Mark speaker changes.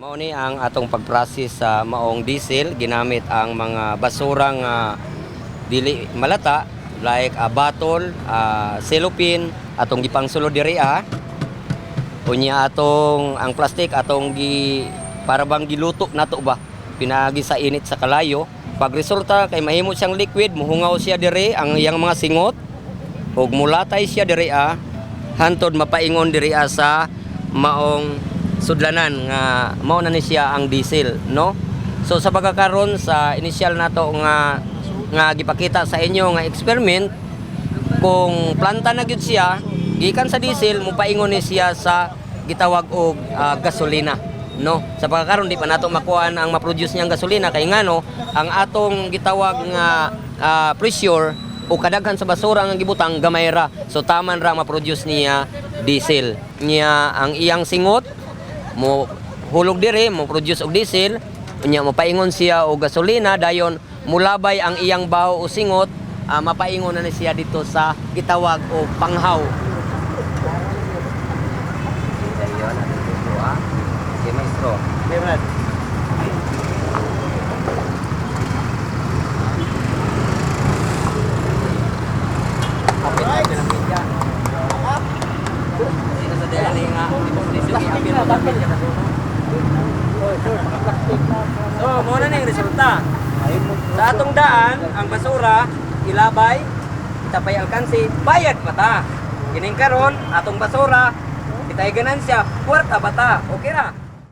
Speaker 1: Mao ni ang atong pag-process sa maong diesel, ginamit ang mga basura nga dili malata like batol, cellophane, atong gipangsulod diri ah. Unya atong ang plastic atong gi para bang giluto nato ba, pinaagi sa init sa kalayo. Pag resulta kay mahimo siyang liquid, muhungaw siya diri ang iyang mga singot ug mulatay siya diri ah, hantod mapaingon diri ah sa maong sudlanan nga mao na ni siya ang diesel, no? So sa pagkakaron sa initial nato nga nga gipakita sa inyo nga experiment, kung planta na gyud siya gikan sa diesel, mupaingon ni siya sa gitawag og gasolina, no? Sa pagkakaron di pa nato makuha ang ma-produce niyang gasolina kay ngano ang atong gitawag nga pressure o kadaghan sa basura nga gibutang gamay ra, so taman ra ma-produce niya diesel niya. Ang iyang singot mo hulog diri, mo produce og diesel, unya mopaingon siya og gasolina, dayon mulabay ang iyang baho o singot, mapaingon na ni siya dito sa gitawag og panghaw. Dayon atong kuha. Okay, maestro.
Speaker 2: Okay, Brad.
Speaker 1: Apit na pinapit ka. Sino sa dali nga apil mo apil ka na. So, mo na ning resulta. Sa atong daan, ang basura ilabay, itapay alkansi, bayad pa ta. Kining karon, atong basura, itay ganansya, kwarta pa ta. Okay ra.